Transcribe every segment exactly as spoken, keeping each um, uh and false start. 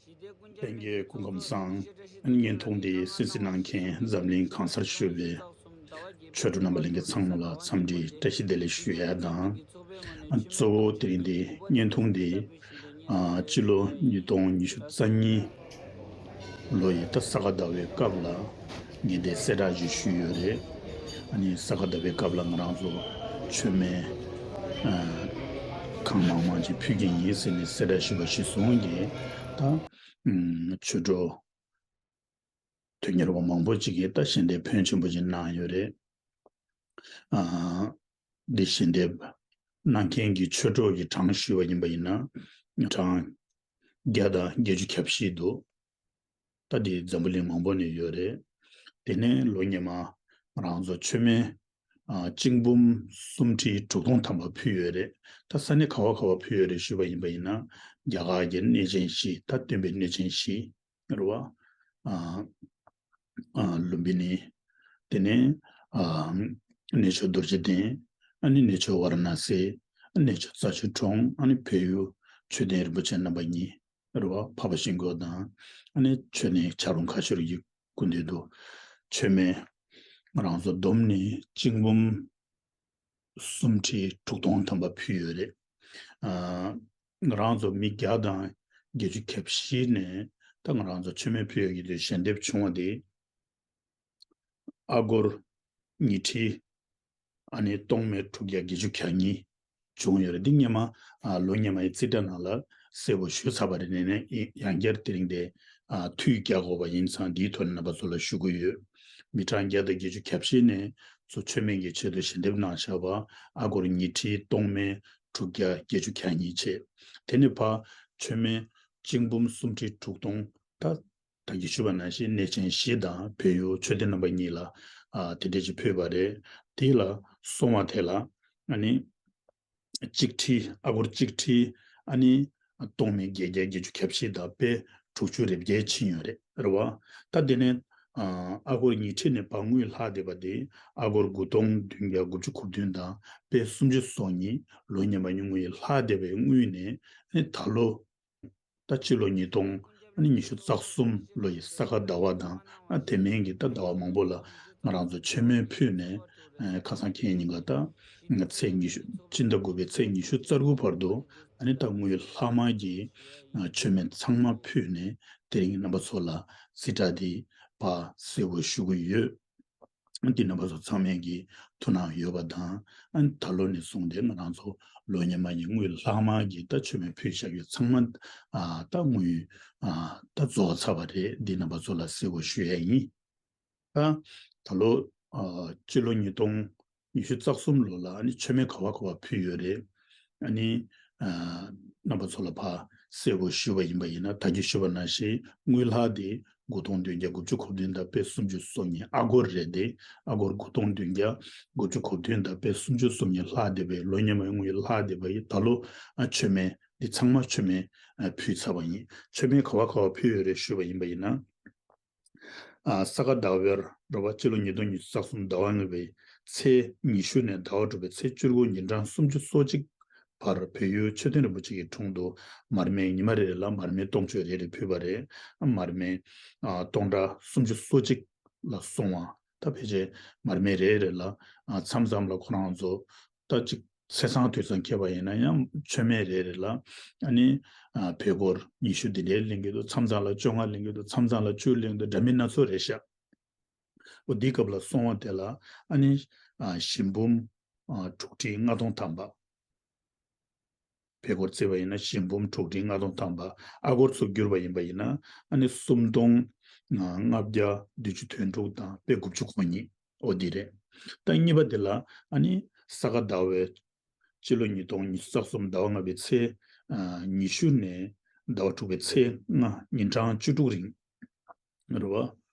ལྷན་རྒྱས་སྐུ་ཁམས་བཟང་། བརྙན་ཐུང་འདི་གསན་གཟིགས་གནང་མཁན་འཛམ་གླིང་གང་སར་བཞུགས་པའི་ཆོས་གྲོགས་རྣམ་པ་ལྷན་རྒྱས་ཚང་མ་ལ་འཚམས་འདྲི་བཀྲ་ཤིས་བདེ་ལེགས་ཞུ་ཡ་དང་། གཙོ་བོ་དེ་རིང་འདི་བརྙན་ཐུང་འདི་ཨ་སྤྱི་ལོ་ཉིས་སྟོང་ཉི་ཤུ་རྩ་གཉིས་ལོ་ཡི་ད་ས་ག་ཟླ་བའི་སྐབས་ལ་ངས་འདི་གསལ་བསྒྲགས་ཅིག་ཞུས་ཡོད་རེད། ཨ་ནི་ས་ག་ཟླ་བའི་སྐབས་ལ་ང་རང་ཚོ་མཆོད་མེ་ཨ་གང་མང་མང་ཅིག་ཕུལ་གྱི་ཡིན་ཟེར་ནས་གསལ་བསྒྲགས་ཞུས་པ་གཞིར་བཟུང་གིས་ད་ཨམ་ཆོས་གྲོགས་དོན་གཉེར་བ་མང་པོ་ཅིག་གིས་ད་ཞལ་འདེབས་ཕོན་ཆེན་པོ་ཅིག་གནང་ཡོད་རེད། ཨ་འདི་ཞལ་འདེབས་གནང་མཁན་གྱི་ཆོས་གྲོགས་ཀྱི་གྲངས་ཞུས་པ་ཡིན་པ་ཡིན་ན་གྲངས་བརྒྱ་དང་བརྒྱད་ཅུ་གྱ་བཞི་འདུག་ད་འདི་འཛམ་བུ་གླིང་མང་པོ་ནས་ཡོད་རེད། དེ་ནས་ལོ་སྔོན་མ་ང་རང་ཚོ་མཆོད་མེ་ཨ་གཅིག་འབུམ་སུམ་ཁྲི་དྲུག་སྟོང་ཐམ་པ་ཕུལ་ཡོད་རེད། ད་ས་གནས་ག་བ་ག་བ་ཕུལ་ཡོད་རེད་ཞུས་པ་ཡིན་པ་ཡིན་ན་རྒྱ་གར་གྱི་གནས་ཆེན་བཞི་ད་སྟོན་པའི་གནས་ཆེན་བཞི་རེད་བ། ཨ་ཨ་ལུམ་བི་ནི། དེ་ནས་ཨ་གནས་མཆོག་རྡོ་རྗེ་གདན། ཨ་ནི་གནས་མཆོག་ཝཱ་ར་ཎ་སི། གནས་མཆོག་རྩ་ཆུ་གྲོང་། ཨ་ནི་བལ་ཡུལ་མཆོད་རྟེན་རིན་པོ་ཆེ་རྣམ་པ་གཉིས། རེད་བ། འཕགས་པ་ཤིང་ཀུན་དང་། ཨ་ནི་མཆོད་རྟེན་བྱ་རུང་ཁ་ཤོར་གྱི་སྐུ་མདུན་དུ་མཆོད་མེ་ང་རང་ཚོ་བསྡོམས་ནས་གཅིག་འབུམ་སུམ་ཁྲི་དྲུག་སྟོང་ཐམ་པ་ཕུལ་ཡོད་རེད། ཨ་ང་རང་ཚོ་མི་བརྒྱ་དང་བརྒྱད་ཅུ་གྱ་བཞི་ནས་ད་ང་རང་ཚོ་མཆོད་མེ་ཕུལ་ཡོད་ཀྱི་དུས་ཞལ་འདེབས་བྱུང་བ་དེ། ཨ་སྒོར་ཉིས་ཁྲི་ཨ་ནི་སྟོང་མེད་དྲུག་བརྒྱ་བརྒྱད་ཅུ་གྱ་གཉིས་བྱུང་ཡོད་རེད། འདི་སྔོན་མ་ཨ་ལོ་སྔོན་མ་ཡི་རྩིས་ཁྲ་ནང་ལ་གསལ་པོ་ཞུས་ཚར་བ་རེད། ནས་ནས་ཡང་བསྐྱར་དེ་རིང་དེ་ཨ་མཐུད་རྒྱག་དགོས་པ་ཡིན་ཙང་འདིའི་ཐོག་ནས་རྣམ་པ་ཚོ་ལ་ཞུ་གི་ཡོད། མི་གྲངས་བརྒྱ་དང་བརྒྱད་ཅུ་གྱ་བཞི་ནས་ཚོ་མཆོད་མེ་གི་ཆེད་དུ་ཞལ་འདེབས་གནང་བཞག་པ་ཨ་སྒོར་ཉིས་ཁྲི་སྟོང་མེད་དྲུག་བརྒྱ་བརྒྱད་ཅུ་གྱ་གཉིས་བྱས། དེ་ནས་ཕར་མཆོད་མེ་གཅིག་འབུམ་སུམ་ཁྲི་དྲུག་སྟོང་ད། ད་གིན་ཞུས་པ་ནང་བཞིན་གནས་ཆེན་བཞི་དང་བལ་ཡུལ་མཆོད་རྟེན་རྣམ་པ་གཉིས་ལ་ཨ་དེ་འདྲས་ཅིག་ཕུལ་བ་རེད། དེ་ལ་སོང་བ་དེ་ལ་ཨ་ནི་གཅིག་ཁྲི་ཨ་སྒོར་གཅིག་ཁྲི་ཨ་ནི་སྟོང་མེད་བརྒྱད་བརྒྱ་བརྒྱད་ཅུ་གྱ་བཞི་དང་པད་དྲུག་ཅུ་རེ་བརྒྱད་ཕྱིན་ཡོད་རེད། རེད་བ། ད་དེ་ནས་ཨ་ཨ་སྒོར་ཉིས་ཁྲི་ནས་ཕར་དངུལ་ལྷག་བསྡད་པ་དེ་ཨ་སྒོར་དགུ་སྟོང་བདུན་བརྒྱ་དགུ་བཅུ་གོ་བདུན་དང་པད་སུམ་ཅུ་སོ་གཉིས། ལོ་སྔོན་མ་ཉིན་དངུལ་ལྷག་བསྡད་པའི་དངུལ་ནས་ཨ་ནི་ད་ལོ། ད་སྤྱི་ལོ་ཉིས་སྟོང་ཨ་ནི་ཉི་ཤུ་རྩ་གསུམ་ལོ་ཡི་ས་ག་ཟླ་བ་དང་ཨ་དེ་མིན་གྱི་ད་ཟླ་བ་མང་པོ་ལ་ང་རང་ཚོ་མཆོད་མེ་ཕུལ་ནས་ཨ་ཁ་སང་ཁེ་ཉིན་ག་ད་ཚེས་ཉི་ཤུ་སྤྱི་ཟླ་དགུ་པའི་ཚེས་ཉི་ཤུ་རྩ་དགུ་བར་དུ་ཨ་ནི་ད་དངུལ་ལྷག་མ་གི་ཨ་མཆོད་མེ་ཚང་མ་ཕུལ་ནས་དེ་རིང་རྣམ་པ་ཚོ་ལ་རྩིས་ཁྲ་དེ་ཕར་གསལ་པོ་ཞུ་གི་ཡོད། འདི་རྣམ་པ་ཚོ་ཚང་མས་ཀྱི་ཐུགས་སྣང་ཡོད་པ་དང་། ཨ་ནི་ད་ལོ་ནས་བཟུང་སྟེ་ང་རང་ཚོ་ལོ་སྔོན་མ་ཡི་དངུལ་ལྷག་མ་གི་ད་མཆོད་མེ་ཕུལ་བཞག་ཡོད་ཚང་མ་ཨ་ད་དངུལ་ཨ་ད་རྫོགས་ཚར་བ་རེད། འདི་རྣམ་པ་ཚོ་ལ་གསལ་པོ་ཞུ་ཡ་ཡིན། ད་ད་ལོ་ཨ་སྤྱི་ལོ་ཉིས་སྟོང་ཉི་ཤུ་རྩ་གསུམ་ལོ་ལ་ཨ་ནི་མཆོད་མེ་ག་བ་ག་བ་ཕུལ་ཡོད་རེད། ཨ་ནི་ཨ་རྣམ་པ་ཚོ་ལ་ཕར་གསལ་པོ་ཞུས་པ་ཡིན་པ་ཡིན་ན། ད་གིན་ཞུས་པ་ནང་བཞིན་དངུལ་ལྷག་དེ་དགུ་སྟོང་བདུན་བརྒྱ་དགུ་བཅུ་གོ་བདུན་དང་པད་སུམ་ཅུ་སོ་གཉིས། ཨ་སྒོར་རེད་དེ། ཨ་སྒོར་དགུ་སྟོང་བདུན་བརྒྱ་དགུ་བཅུ་གོ་བདུན་དང་པད་སུམ་ཅུ་སོ་གཉིས་ལྷག་བསྡད་པའི་ལོ་སྔོན་མའི་དངུལ་ལྷག་བསྡད་པ་ཡིན། ད་ལོ་ཨ་མཆོད་མེ་འདི་ཚང་མ་མཆོད་མེ་ཨ་ཕུལ་ཚར་བ་ཡིན། མཆོད་མེ་ག་བ་ག་བ་ཕུལ་ཡོད་རེད་ཞུས་པ་ཡིན་པ་ཡིན་ན། ཨ་ས་ག་ཟླ་བའི་རེད་བ། སྤྱི་ལོ་ཉིས་སྟོང་ཉི་ཤུ་རྩ་གསུམ་ཟླ་བ་ལྔ་པའི་ཚེས་ཉི་ཤུ་ནས་ཟླ་བ་དྲུག་པའི་ཚེས་བཅུ་དགུ་ཉིན་གྲངས་སུམ་ཅུ་སོ་གཅིག་བར་བལ་ཡུལ་མཆོད་རྟེན་རིན་པོ་ཆེ་གི་དྲུང་དུ་མར་མེ་ཉི་མ་རེ་རེ་ལ་མར་མེ་སྟོང་མཆོད་རེ་རེ་ཕུལ་བ་རེད། མར་མེ་ཨ་སྟོང་ཕྲག་སུམ་ཅུ་སོ་གཅིག་ལ་སོང་བ། ད་ཕལ་ཆེར་མར་མེ་རེ་རེ་ལ་ཨ་མཚམས་མཚམས་ལ་ཁོ་རང་ཚོ་ད་ཅིག་ཚེས་བཟང་དུས་བཟང་འཁེལ་བ་ཡིན་ན་ཡང་མཆོད་མེ་རེ་རེ་ལ་ཨ་ནི་ཨ་བལ་སྒོར་ཉི་ཤུ་དེ་འདྲའི་ལེན་གྱི་འདུག་མཚམས་མཚམས་ལ་བཅོ་ལྔ་ལེན་གྱི་འདུག་མཚམས་མཚམས་ལ་བཅུ་ལེན་གྱི་འདུག་འདྲ་མིན་སྣ་ཚོགས་རེད་ཤག་འོ་འདིའི་སྐབས་ལ་སོང་བ་དེ་ལ་ཨ་ནི་ཨ་ཞིམ་འབུམ་ཨ་དྲུག་ཁྲི་ལྔ་སྟོང་ཐམ་པ། བལ་སྒོར་བརྩིས་པ་ཡིན་ན་ཞིམ་འབུམ་དྲུག་ཁྲི་ལྔ་སྟོང་ཐམ་པ། ཨ་སྒོར་ཚུར་བསྒྱུར་བ་ཡིན་པ་ཡིན་ན་ཨ་ནི་སུམ་སྟོང་ལྔ་བརྒྱ་བདུན་ཅུ་དོན་དྲུག་དང་པད་དགུ་བཅུ་གོ་གཉིས། འོ་འདི་རེད། ད་གཉིས་པ་དེ་ལ་ཨ་ནི་ས་ག་ཟླ་བའི་སྤྱི་ལོ་ཉིས་སྟོང་ཉི་ཤུ་རྩ་གསུམ་ཟླ་བ་ལྔ་པའི་ཚེས་ཨ་ཉི་ཤུ་ནས་ཟླ་བ་དྲུག་པའི་ཚེས་ལྔ་ཉིན་གྲངས་བཅུ་དྲུག་རིང་། རེད་བ།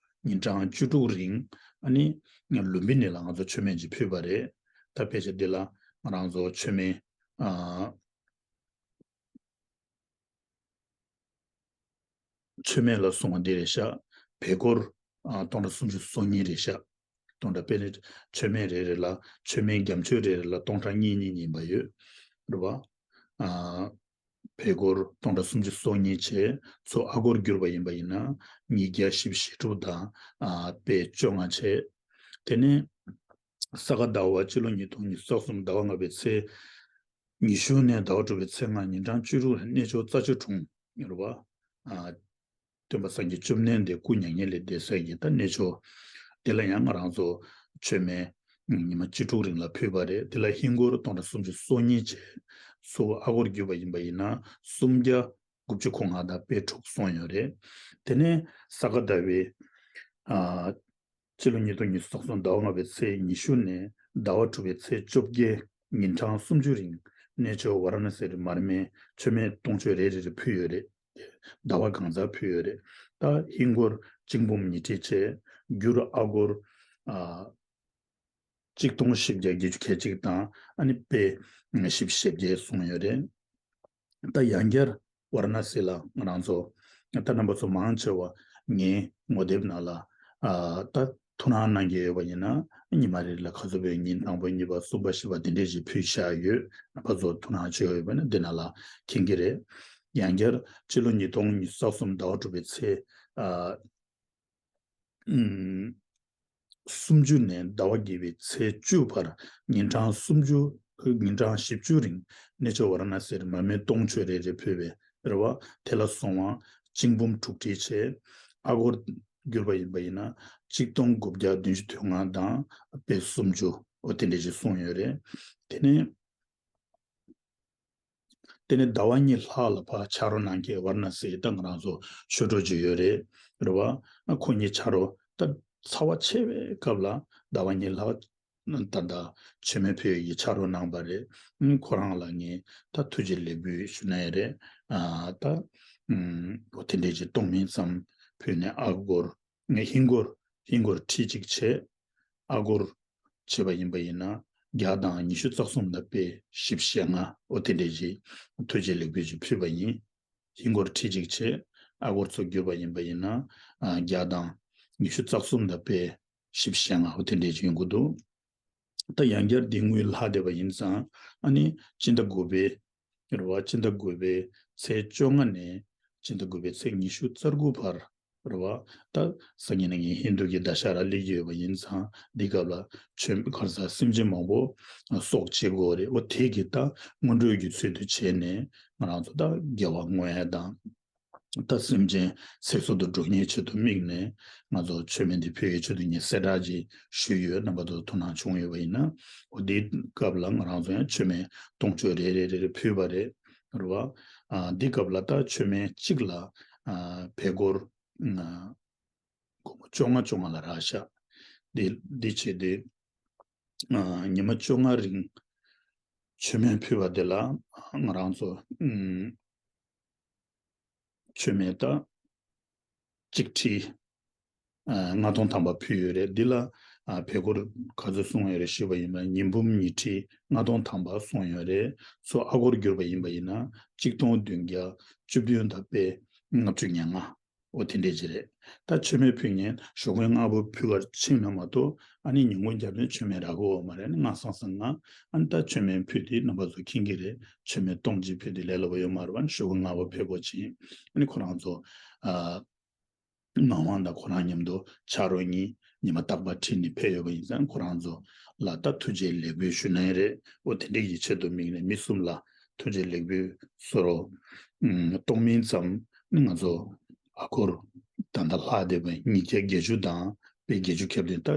ཉིན་གྲངས་བཅུ་དྲུག་རིང་ཨ་ནི་ལུམ་བི་ནི་ལ་ང་ཚོ་མཆོད་མེ་ཅིག་ཕུལ་བ་རེད། ད་ཕལ་ཆེར་འདི་ལ་ང་རང་ཚོ་མཆོད་མེ་ཨ་མཆོད་མེ་ལ་སོང་བ་འདི་རེད་ཤག་བལ་སྒོར་ཨ་སྟོང་ཕྲག་སུམ་ཅུ་སོ་གཉིས་རེད་ཤག་སྟོང་ཕྲག་དཔེར་ན་མཆོད་མེ་རེ་རེ་ལ་མཆོད་མེ་རྒྱ་མཆོད་རེ་རེ་ལ་སྟོང་ཕྲག་གཉིས་གཉིས་གཉིས་ཡིན་པ་ཡོད། རེད་བ། ཨ་ བལ་སྒོར་སྟོང་ཕྲག་སུམ་ཅུ་སོ་གཉིས་བྱས། མཚོ་ཨ་སྒོར་བསྒྱུར་བ་ཡིན་པ་ཡིན་ན་ཉིས་བརྒྱ་བཞི་བཅུ་ཞེ་དྲུག་དང་ཨ་དཔེ་བཅོ་ལྔ་བྱས། དེ་ནས་ས་ག་ཟླ་བ་སྤྱི་ལོ་ཉིས་སྟོང་ཉི་ཤུ་རྩ་གསུམ་ཟླ་བ་ལྔ་པའི་ཚེས་ཉི་ཤུ་ནས་ཟླ་བ་དྲུག་པའི་ཚེས་ལྔ་ཉིན་གྲངས་བཅུ་དྲུག་ལ་གནས་མཆོག་རྩྭ་མཆོག་གྲོང་ཡོད་རེད་བ། ཨ། སྟོན་པ་སངས་རྒྱས་བཅོམ་ལྡན་འདས་སྐུ་མྱ་ངན་ལས་འདས་ས་གི་ད་གནས་མཆོག་དེ་ལ་ཡང་ང་རང་ཚོ་མཆོད་མེ་ཉི་མ་བཅུ་དྲུག་རིང་ལ་ཕུལ་བ་རེད། དེ་ལ་ཧིན་སྒོར་སྟོང་ཕྲག་སུམ་ཅུ་སོ་གཉིས་བྱས། མཚོ་ཨ་སྒོར་བསྒྱུར་བ་ཡིན་པ་ཡིན་ན་སུམ་བརྒྱ་དགུ་བཅུ་གོ་ལྔ་དང་དཔེ་དྲུག་སོང་ཡོད་རེད། དེ་ནས་ས་ག་ཟླ་བའི་ཨ་སྤྱི་ལོ་ཉིས་སྟོང་ཉི་ཤུ་རྩ་གསུམ་ཟླ་བ་ལྔ་པའི་ཚེས་ཉི་ཤུ་ནས་ཟླ་བ་དྲུག་པའི་ཚེས་བཅོ་བརྒྱད་ཉིན་གྲངས་སུམ་ཅུ་རིང་གནས་མཆོག་ཝཱ་ར་ཎ་སི་རི་མར་མེ་མཆོད་མེ་སྟོང་མཆོད་རེ་རེ་རེ་ཕུལ་ཡོད་རེད། ཟླ་བ་གང་ཚར་ཕུལ་ཡོད་རེད། ད་ཧིན་སྒོར་གཅིག་འབུམ་ཉིས་ཁྲི་བྱས། བསྒྱུར་ཨ་སྒོར་ཨ་གཅིག་སྟོང་བཞི་བརྒྱ་བརྒྱད་ཅུ་གྱ་གཅིག་དང་ཨ་ནི་དཔེ་བཞི་བཅུ་ཞེ་བརྒྱད་སོང་ཡོད་རེད། ད་ཡང་བསྐྱར་ཝཱ་ར་ཎ་སི་ལ་ང་རང་ཚོ་ད་རྣམ་པ་ཚོ་མང་ཆེ་བ་ངའི་ངོ་དེབ་ནང་ལ་ཨ་ད་ཐུགས་སྣང་གནང་གི་ཡོད་པ་ཡིན་ན་ཉི་མ་རེ་ལ་ག་ཚོད་ཕུལ། ཉིན་དང་པོ་གཉིས་པ་གསུམ་པ་བཞི་པ་དེ་འདྲས་ཞིག་ཕུལ་བཞག་ཡོད། རྣམ་པ་ཚོ་ཐུགས་སྣང་བྱེད་ཡོད་པ་ན་འདི་ནང་ལ་མཁྱེན་གྱི་རེད། ཡང་བསྐྱར་སྤྱི་ལོ་ཉིས་སྟོང་ཉི་ཤུ་རྩ་གསུམ་ཟླ་བ་དྲུག་པའི་ཚེས་ཨ་ཨུམ། སུམ་ཅུ་ནས་ཟླ་བ་བརྒྱད་པའི་ཚེས་བཅུ་བར་ཉིན་གྲངས་སུམ་ཅུ། ཉིན་གྲངས་བཞི་བཅུ་རིང་གནས་མཆོག་ཝཱ་ར་ཎ་སིར་མར་མེ་སྟོང་མཆོད་རེ་རེ་ཕུལ་བའི་རེ་བ་དེ་ལ་སོང་བ་གཅིག་འབུམ་དྲུག་ཁྲི་བྱས། ཨ་སྒོར་བསྒྱུར་བ་ཡིན་པ་ཡིན་ན་གཅིག་སྟོང་དགུ་བརྒྱ་བདུན་ཅུ་དོན་ལྔ་དང་དཔེ་སུམ་ཅུ་འོ་དེ་འདྲས་ཅིག་སོང་ཡོད་རེད། དེ་ནས། དེ་ནས་ཟླ་བ་གཉིས་ལྷག་ལ་ཕར་ཕྱག་རོགས་གནང་མཁན་ཝཱ་ར་ཎ་སི་ད་ང་རང་ཚོ་ཆོས་གྲོགས་ཅིག་ཡོད་རེད། རེད་བ། ཁོ་གཉིས་ཕྱག་རོགས་ད་ཚ་བ་ཆེ་བའི་སྐབས་ལ་ཟླ་བ་གཉིས་ལྷག་ད་ལྟ་མཆོད་མེ་ཕུལ་ཡག་གི་ཕྱག་རོགས་གནང་པ་རེད། ཁོ་རང་ལ་ངས་ད་ཐུགས་རྗེ་ལེགས་འབུལ་ཞུ་ན་ཡང་རེད། ཨ་ད་ཨུམ་འོ་དེ་འདྲས་ཅིག་སྟོང་སྨིན་ཙམ་ཕུལ་ནས་ཨ་སྒོར། ངས་ཧིན་སྒོར་ཧིན་སྒོར་ཁྲི་གཅིག་བྱས། ཨ་སྒོར་བྱས་པ་ཡིན་པ་ཡིན་ན་བརྒྱ་དང་ཉི་ཤུ་རྩ་གསུམ་དང་དཔེ་བཞི་བཅུ་ཞེ་ལྔ་འོ་དེ་འདྲས་ཅིག་ཐུགས་རྗེ་ལེགས་འབུལ་ཅིག་ཕུལ་བ་ཡིན། ཧིན་སྒོར་ཁྲི་གཅིག་བྱས། ཨ་སྒོར་ཚུར་བསྒྱུར་བ་ཡིན་པ་ཡིན་ན་ཨ་བརྒྱ་དང་ཉི་ཤུ་རྩ་གསུམ་དང་དཔེ་བཞི་བཅུ་ཞེ་ལྔ་འོ་དེ་འདྲས་ཅིག་ཡོང་གི་འདུག་ད་ཡང་བསྐྱར་འདི་དངུལ་ལྷག་བསྡད་པ་ཡིན་ཙང་ཨ་ནི་སྤྱི་ཟླ་དགུ་པའི་རེད་བ། སྤྱི་ཟླ་དགུ་པའི་ཚེས་བཅོ་ལྔ་ནས་སྤྱི་ཟླ་དགུ་པའི་ཚེས་ཉི་ཤུ་རྩ་དགུ་བར་རེད་བ། ད་སང་ཉིན་ནས་ངས་ཧིན་རྡུ་གི་ད་ཤ་ར་སླེབས་ཀྱི་ཡོད་པ་ཡིན་ཙང་འདི་སྐབས་ལ་ཆོས་གར་ས་སེམས་ཅན་མང་པོ་སྲོག་བཅད་དགོས་རེད། འོ་དེ་གི་ད་སྔོན་འགྲོའི་གི་ཚུལ་དུ་བྱས་ནས་ང་རང་ཚོ་ད་དགེ་བ་བསྔོ་ཡ་དང་། ད་སེམས་ཅན་ཚེ་སྲོག་ཏུ་འགྲོ་ཉེན་ཆེད་དུ་དམིགས་ནས་ང་ཚོ་མཆོད་མེ་འདི་ཕུལ་བའི་ཆེད་དུ་ངས་གསལ་བསྒྲགས་ཅིག་ཞུས་ཡོད། རྣམ་པ་ཚོ་ཐུགས་སྣང་བྱུང་ཡོད་པ་ཡིན་ན། འོ་དེའི་སྐབས་ལ་ང་རང་ཚོ་ཡང་མཆོད་མེ་སྟོང་མཆོད་རེ་རེ་རེ་རེ་ཕུལ་བ་རེད། རེད་བ། ཨ་འདི་སྐབས་ལ་ད་མཆོད་མེ་གཅིག་ལ་ཨ་བལ་སྒོར་ཨ་སྒོར་མོ་བཅོ་ལྔ་བཅོ་ལྔ་ལ་རག་ཤག་འདི་འདི་བྱས་ཏེ་ཨ་ཉི་མ་བཅོ་ལྔ་རིང་མཆོད་མེ་ཕུལ་བ་དེ་ལ་ང་རང་ཚོ་ཨ་མཆོད་མེ་ད་གཅིག་ཁྲི་ཨ་ལྔ་སྟོང་ཐམ་པ་ཕུལ་ཡོད་རེད། འདི་ལ་ཨ་བལ་སྒོར་ག་ཚོད་སོང་ཡོད་རེད་ཞུས་པ་ཡིན་ན་ཉིས་འབུམ་ཉིས་ཁྲི་ལྔ་སྟོང་ཐམ་པ་སོང་ཡོད་རེད། མཚོ་ཨ་སྒོར་བསྒྱུར་བ་ཡིན་པ་ཡིན་ན་གཅིག་སྟོང་བདུན་བརྒྱ་བཅུ་བདུན་དང་དཔེ་ལྔ་བཅུ་ང་ལྔ་འོ་དེ་འདྲས་ཅིག་རེད། ད་མཆོད་མེ་ཕུལ་མཁན་ཞོགས་ཀས་སྔ་པོ་ཕུལ་གར་ཕྱིན་ན་མ་གཏོགས་ཨ་ནི་ཉིན་གུང་རྒྱབ་ནས་མཆོད་མེ་རག་གི་ཡོད་མ་རེད། ཨ་ནི་སྔ་སང་སང་ང་ཨ་ནི་ད་མཆོད་མེ་ཕུལ་དུས་རྣམ་པ་ཚོ་མཁྱེན་གྱི་རེད། མཆོད་མེ་སྟོང་གཅིག་ཕུལ་དུས་ལས་སླ་པོ་ཡོད་མ་རེད་པ། ཨ་ནི་ཞོགས་ཀས་སྔ་པོ་ཕེབས་དགོས་ཕྱིན་ཨ་ནི་ཁོ་རང་ཚོ་ཨ། ངག་དབང་དང་ཁོ་རང་མཉམ་དུ་ཕྱག་རོགས་གཉིས་ཉི་མ་རྟག་པར་ཁྲིད་ནས་ཕེབས་ཡོད་པ་ཡིན་ཙང་ཁོ་རང་ཚོ་ལ་ད་ཐུགས་རྗེ་ལེགས་འབུལ་ཞུ་ན་ཡང་རེད། འོ་དེ་འདྲ་ཡི་ཆེད་དུ་དམིགས་ནས་མི་གསུམ་ལ་ཐུགས་རྗེ་ལེགས་འབུལ་གསོལ་རོགས། ཨུམ་སྟོང་སྨིན་ཙམ་ནི་ང་ཚོ་ཨ་སྒོར་ད་ལྟ་ལྷག་བསྡད་པའི་ཉིས་བརྒྱ་བརྒྱད་ཅུ་དང་དཔེ་བརྒྱད་ཅུ་ཁྱབ་བསྡད། ད་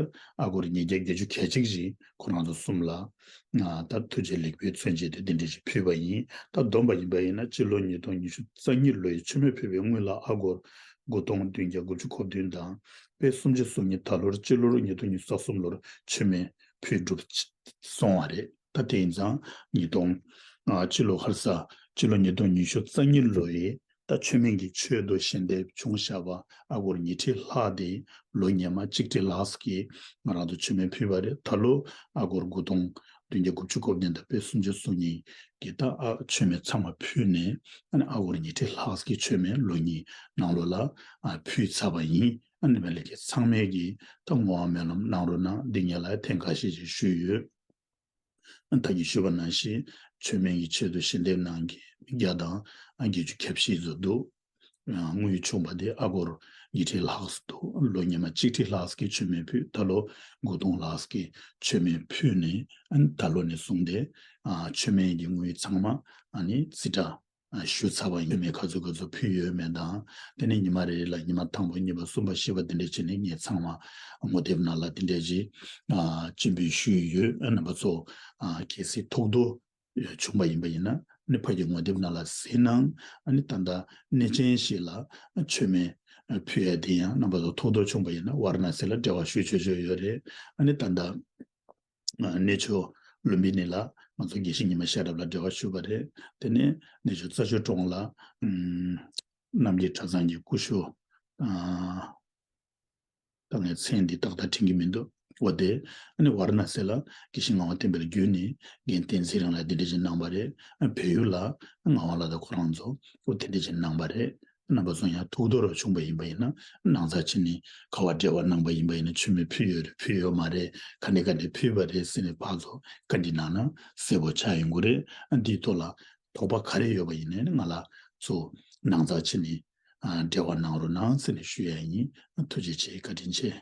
ཨ་སྒོར་ཉིས་བརྒྱ་བརྒྱད་ཅུ་གྱ་གཅིག་ཅིག་ཁོ་རང་ཚོ་གསུམ་ལ་ང་ད་ཐུགས་རྗེ་ལེགས་འབུལ་མཚོན་བྱེད་དེ་འདི་འདྲ་ཞིག་ཕུལ་བ་ཡིན། ད་བསྡོམས་པ་ཡིན་པ་ཡིན་ན་སྤྱི་ལོ་ཉིས་སྟོང་ཉི་ཤུ་རྩ་གཉིས་ལོའི་མཆོད་མེ་ཕུལ་བའི་དངུལ་ལ་ཨ་སྒོར་དགུ་སྟོང་བདུན་བརྒྱ་དགུ་བཅུ་གོ་བདུན་དང་དཔེ་སུམ་ཅུ་སོ་གཉིས་ད་ལོར་སྤྱི་ལོར་ཉིས་སྟོང་ཉི་ཤུ་རྩ་གསུམ་ལོར་མཆོད་མེ་ཕུལ་གྲུབ་སོང་བ་རེད། ད་དེ་ཡིན་ཙང་ཉིས་སྟོང་ཨ་སྤྱི་ལོ་ཁར་ས་སྤྱི་ལོ་ཉིས་སྟོང་ཉི་ཤུ་རྩ་གཉིས་ལོ་ཡི་ད་མཆོད་མེ་གི་མཆོད་དོ་ཞལ་འདེབས་བྱུང་བཞག་པ་ཨ་སྒོར་ཉིས་ཁྲི་ལྷག་དེ་ལོ་སྔོན་མ་གཅིག་ཁྲི་ལྷག་གི་ང་རང་ཚོ་མཆོད་མེ་ཕུལ་བ་རེད། ད་ལོ་ཨ་སྒོར་དགུ་སྟོང་བདུན་བརྒྱ་དགུ་བཅུ་གོ་བདུན་དང་དཔེ་སུམ་ཅུ་སོ་གཉིས་ཀྱི་ད་ཨ་མཆོད་མེ་ཚང་མ་ཕུལ་ནས་ཨ་ནི་ཨ་སྒོར་ཉིས་ཁྲི་ལྷག་གི་མཆོད་མེ་ལོ་གཉིས་ནང་ལོགས་ལ་ཨ་ཕུལ་ཚར་བ་ཡིན། ཨ་ནི་མ་ལས་ཀྱི་ཚང་མས་ཀྱི་ད་བསྔོ་བ་སྨོན་ལམ་གནང་རོགས་གནང་། འདི་ངས་ལ་ཐེངས་ཁ་ཤས་ཤིག་ཞུས་ཡོད། ད་གིན་ཞུས་པ་ནང་བཞིན་ མཆོད་མེ་གི་ཆེད་དུ་ཞལ་འདེབས་གནང་མཁན་མི་བརྒྱ་དང་བརྒྱད་ཅུ་གྱ་བཞི་ཙམ་འདུག། དངུལ་བྱུང་བ་དེ་ཨ་སྒོར་ཉིས་ཁྲི་ལྷག་ཙམ་འདུག། ལོ་ཉི་མ་གཅིག་ཁྲི་ལྷག་ཙམ་གྱི་མཆོད་མེ་ཕུལ། ད་ལོ་དགུ་སྟོང་ལྷག་ཙམ་གྱི་མཆོད་མེ་ཕུལ་ནས། ཨ་ནི་ད་ལོ་ནས་བཟུང་སྟེ་ཨ་མཆོད་མེ་གི་དངུལ་ཚང་མ་ཨ་ནི་རྩིས་ཁྲ་ཨ་ཞུ་ཚར་བ་ཡིན། མཆོད་མེ་ག་ཚོད་ག་ཚོད་ཕུལ་ཡོད་མེད་དང་། དེ་ནས་ཉི་མ་རེ་རེ་ལ་ཉི་མ་དང་པོ་གཉིས་པ་གསུམ་པ་བཞི་པ་དེ་འདྲ་བྱས་ནས་ངས་ཚང་མ་ངོ་དེབ་ནང་ལ་དེ་འདྲ་ཅིག་ཨ་སྤྱན་འབུལ་ཞུས་ཡོད། ཨ་རྣམ་པ་ཚོ་ཨ་གལ་སྲིད་ཐོགས་རྡོ་བྱུང་བ་ཡིན་པ་ཡིན་ན། ཨ་ནི་ཕ་གི་ངོ་དེབ་ནང་ལ་གཟིགས་གནང་། ཨ་ནི་ད་ལྟ་གནས་ཆེན་ཞིག་ལ་མཆོད་མེ་ཕུལ་ཡ་དེ་ཡང་རྣམ་པ་ཚོ་ཐོགས་རྡོ་བྱུང་བ་ཡིན་ན་ཝཱ་ར་ཎ་སི་ལ་འབྲེལ་བ་ཞུ་ཆོག་ཆོག་ཡོད་རེད། ཨ་ནི་ད་ལྟ་གནས་མཆོག་ལུམ་བི་ནི་ལ་ང་ཚོ་དགེ་བཤེས་ཉི་མ་ཤེས་རབ་ལ་འབྲེལ་བ་ཞུས་པ་རེད། དེ་ནས་གནས་མཆོག་རྩྭ་མཆོག་གྲོང་ལ་ཨམ་རྣམ་རྒྱལ་གྲྭ་ཚང་གི་སྐུ་ཞབས་ཨ། ད་ངས་མཚན་འདི་ཏག་ཏག་དྲན་གྱི་མི་འདུག། འོ་དེ་ཨ་ནི་ཝཱ་ར་ཎ་སི་ལ་དགེ་བཤེས་ངག་དབང་བསྟན་འཕེལ་བརྒྱུད་ནས་རྒན་བསྟན་འཛིན་རིང་ལགས་དེ་འདྲ་ཞིག་གནང་བ་རེད། ཨ་བལ་ཡུལ་ལ་ངག་དབང་བླ་དྭགས་ཁོ་རང་ཚོ་འོ་དེ་འདྲ་ཞིག་གནང་བ་རེད། རྣམ་པ་ཚོ་ཡང་ཐོགས་རྡོ་རུ་བྱུང་བ་ཡིན་པ་ཡིན་ན། ནང་ཚགས་ཕྱི་ནས་ག་བ་འབྲེལ་བ་གནང་བ་ཡིན་པ་ཡིན་ན། མཆོད་མེ་ཕུལ་ཡོད་རེད་ཕུལ་ཡོད་མ་རེད། ག་ནས་ག་ནས་ཕུལ་བ་རེད་ཟེར་ནས་ཕར་ཚུར་བཀའ་འདྲི་གནང་ན་གསལ་པོ་ཆགས་ཡོང་གི་རེད། ཨ་འདིའི་ཐོག་ལ་དོགས་པ་ག་རེ་ཡོད་པ་ཡིན་ནའི་ང་ལ་ཚོ་ནང་ཚགས་ཕྱི་ནས་ཨ་འབྲེལ་བ་གནང་རོགས་གནང་ཟེར་ནས་ཞུ་ཡ་ཡིན། ཐུགས་རྗེ་ཆེ། བཀའ་དྲིན་ཆེ།